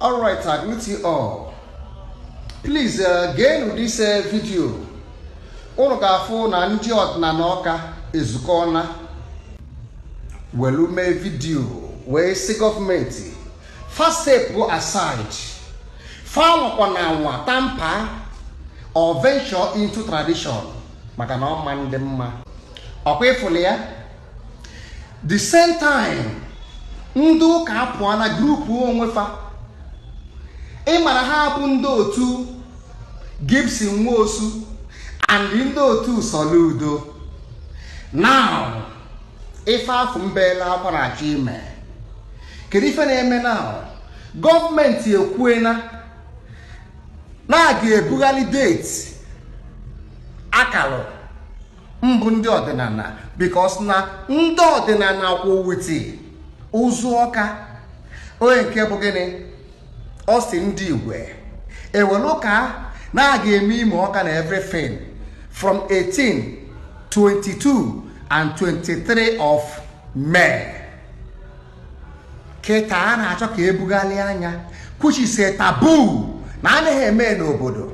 All right, I greet you all. Please geenụ this video. Unu ga-afụ na ndị ọdịnala Ọka ezukọna welu mee video wee sị gọọmenti fa step aside, fa nwakwa na nwa tamper or venture into tradition, maka na ọ ma ndị mma ọkwa ịfụlụ ya. The same time, ndị ụka apụọ na group onwe fa. Ịmara ha bụ ndị otu Gibson Nwosu and ndị otu Soludo. Now, ife afọ mbela akwa na-achọ ime, kedu ife na-eme now? Gọọmenti ekwuena na a ga-ebugharị date akalụ mbụ ndị ọdịnala, because na ndị ọdịnala kwụ with ụzụ Ọka, onye nke bụ gịnị, ọ sị ndị Igwe ewere ụka na a ga-eme Ime Ọka na everything from 18, 22 and 23 of May. Kịta a na-achọ ka ebugharị anya, which is a taboo na anaghị eme n'obodo,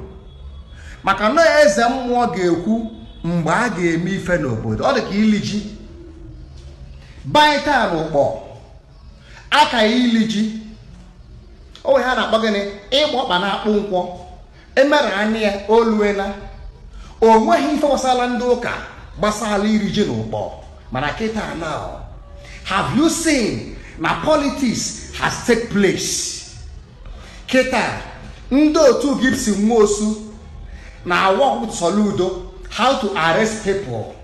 maka na eze mmụọ ga-ekwu mgbe a ga-eme ife n'obodo. Ọ dị ka ili ji banyị taa n'ụkpọ aka ya. Ili ji o nwere ha na-akpọ gịnị? Ịgba ọkpa na-akpụ nkwọ emere anya ya oluela. O nweghị ife gbasara ndị ụka gbasara iri ji na ụkpọ. Mana kịta now, have you seen na politics has take place? Kịta ndị otu Gibson Nwosu na work with Soludo how to arrest people.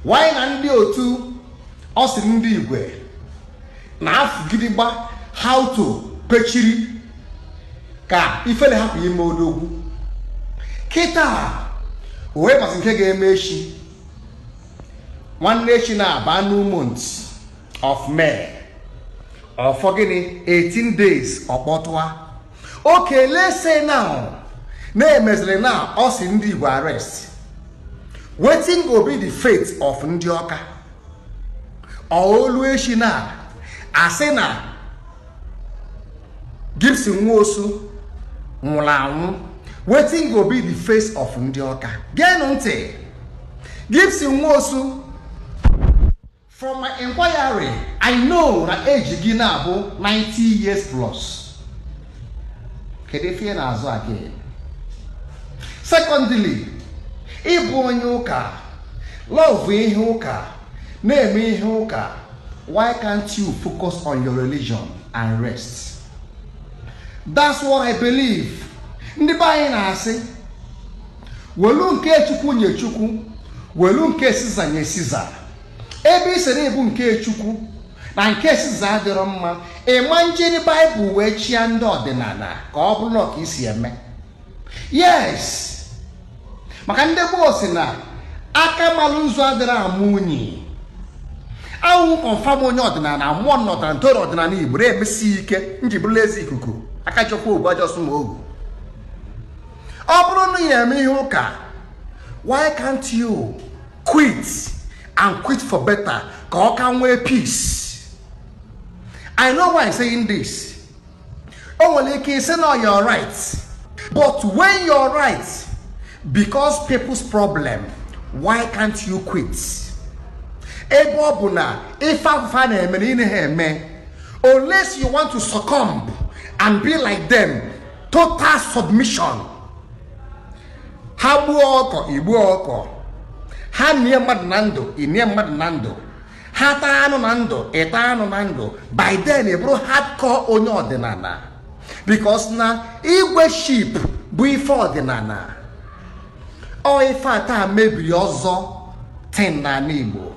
Why na ndị otu ọ sị ndị Igwe na-afụ gidigba how to pechiri ka ifele hapụ ime odogwu. Kịta wee masị nke ga-eme echi, nwanne echi na-aba new month of May, ọfọ gịnị, 18 days ọkpọtụa. Okay, let's say now na-emeziri na ọ sị ndị Igbo arrest, wetin go be the fate of ndị Ọka? Olu echi na asị na Gibson Nwosu nwụrụ anwụ, wetin go be the face of ndị Ọka? Geenụ ntị. Gibson Nwosu, from my inquiry, I know na age gị na-abụ 90 years plus. Kedu ife ị na-azụ again? Secondly, ịbụ onye ụka, love ihe ụka, na-eme ihe ụka, why can't you focus on your religion and rest? That's what I believe. Ndị be anyị na-asị, welu nke Chukwu nye Chukwu, welu nke Siza nye Siza. Ebe ị sịrị ịbụ nke Chukwu na nke Siza adịrọ mma, ịma njiri Baịbụl wee chịa ndị ọdịnala ka ọ bụrụ na ka isi eme. Yes, maka ndị gboo si na aka malụ nzu adịrị ama unyi. Awụ confirm onye ọdịnala, mmụọ n'ọdịnala, ntoro ọdịnala Igbo na-emesi ike nji bụrụ eze ikuku aka chọkwa ogbu ajọsụ ma ogu. Ọ bụrụ na ị na-eme ihe ụka, why can't you quit and quit for better ka ọ ka nwee peace? I know why I'm saying this. O nwere ike isi na you're right, but when you're right because people's problem, why can't you quit? Ebe ọ bụ na ife afụfa na-eme na ị naghị eme, unless you want to succumb and be like them, total submission. Ha gbuo ọkọ, igbuo ọkọ. Ha nie mmadụ na ndụ, inie mmadụ na ndụ. Ha taa anụ na ndụ, ịta anụ na ndụ. By then ị bụrụ hardcore onye ọdịnala, because na igwe ship bụ ife ọdịnala. Ọ ife a taa mebiri ọzọ tin n'ala Igbo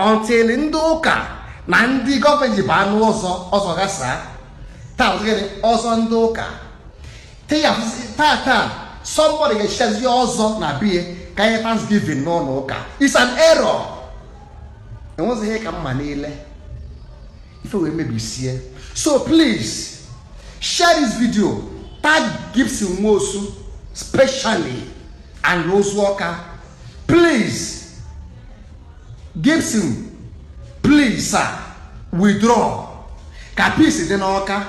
until ndị ụka na ndị gọọmenti bụ anụ ọzọ ọzọ ghasaa. Taa gịnị ọzọ ndị ụka taa? Taa somebody ga-echichazi ọzọ na bie ka nye thanksgiving n'ụlọ ụka. It's an error. Enwezighị ka mma niile ife wee mebisie. So please share this video, tag Gibson Nwosu specially and Ozuoka. Please, Gibson, please sir, withdraw ka peace dị n'Ọka.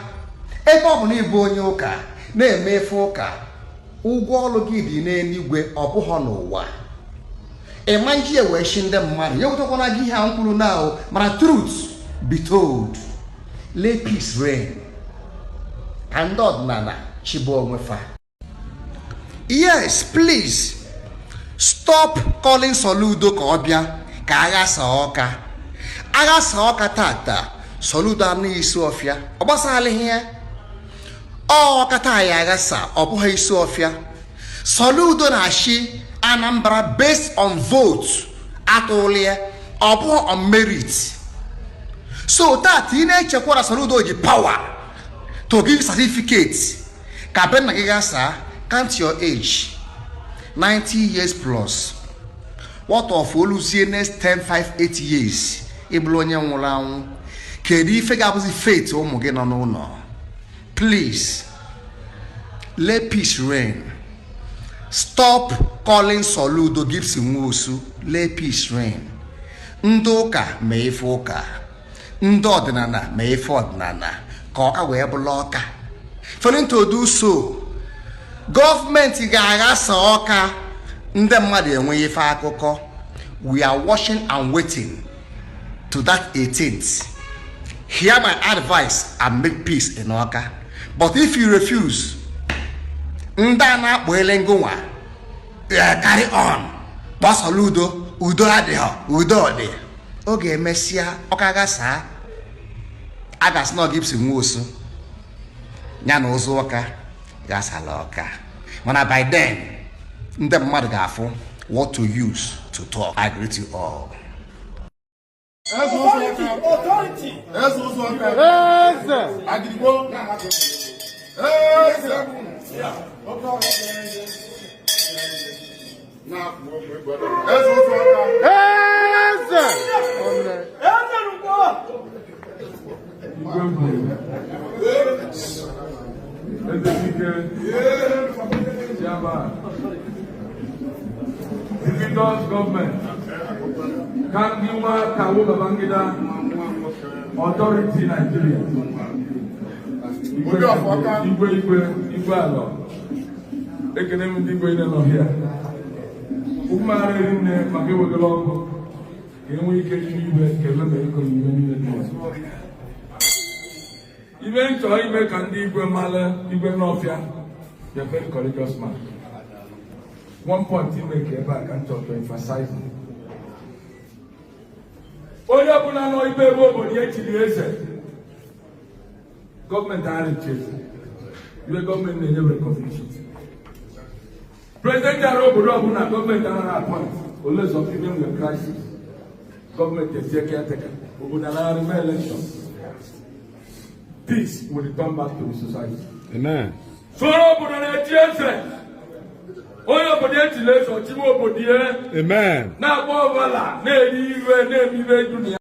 Ebe ọ bụ na ịbụ onye ụka na-eme efe ụka, ụgwọ ọrụ gị dị n'eluigwe, ọ bụghọ n'ụwa. Ịma nji wee shi ndị mmadụ ya wetakwana gị ihe a m kwuru na o. Mana truth be told, let peace reign, ka ndị ọdịnala chibu onwe fa. Yes, please stop calling Soludo ka ọ bịa ka agha saa Ọka. Agha saa Ọka tata, Soludo anaghị isi ọfịa, ọ gbasala ihe ya. Ọ Ọka taa ya aghasa, ọ bụghị isi ọfịa. Soludo na-achị Anambra based on vote atụrụ ya, ọ bụghị on merit. So tata ị na-echekwa na Soludo ji power to give certificate ka be nna gị gasa. Count your age, 90 years plus. What of oluzie next 10, 5, 8 years, ịbụrụ onye nwụrụ anwụ? Kedu ife ga-abụzi fate ụmụ gị nọ n'ụlọ? Please let peace reign. Stop calling Soludo, Gibson Nwosu. Let peace reign. Ndị ụka mee ife ụka, ndị ọdịnala mee ife ọdịnala, ka Ọka wee bụrụ Ọka. Failing to do so, gọọmenti ga-aghasa Ọka, ndị mmadụ enwe ife akụkọ. We are watching and waiting to that 18th. Hear my advice and make peace in Ọka. But if you refuse, ndị a na-akpọ ele ngụnwa carry on gbasara udo, udo adịghị, udo dị. Oge emesịa, Ọka ghasaa, a ga-asị na ọ Gibson Nwosu ya na ụzụ Ọka ghasala Ọka. Mana by then, ndị mmadụ ga-afụ what to use to talk. I greet you all. Eze ụzọ Ọka. Authority. Eze ụzọ Ọka. Eze. Agirigbo. Eze. Eze ụzọ Ọka. Eze. Eze Nkwọ. Igwe kwuru. Eze Dike, Chairman, Visitors Government, Kangiwa Kawu Babangida, Authority Nigeria. Igwe, Obi of Ọka. Igwe, Igwe, Igwe Alọ. Ekene m ndị Igwe niile nọ here. Okwu maara eri nne maka ewegara ọkụ ka enwee ike ime igwe ka ebe ma ego na ibe niile dị ọzọ. Ibe m chọrọ ime ka ndị igwe mara, igwe n'ọfịa, they are very courageous man. One point ime ka ebe a ka m chọrọ to emphasize. Onye ọbụla nọ ibe ebe obodo ya chiri eze, gọọmenti ara echi eze. Ibe gọọmenti na-enye recognition. President ara obodo ọbụla gọọmenti anaghị appoint olezo ibe nwere crisis. Gọọmenti etie caretaker, obodo anaghị mee election. Peace will return back to the society. Amen. Soro obodo na-echi eze. Onye obodo echiri eze, ọchịwe obodo ya. Amen. Na-agba ọbala, na-eri iwe, na-eme ibe du na ya.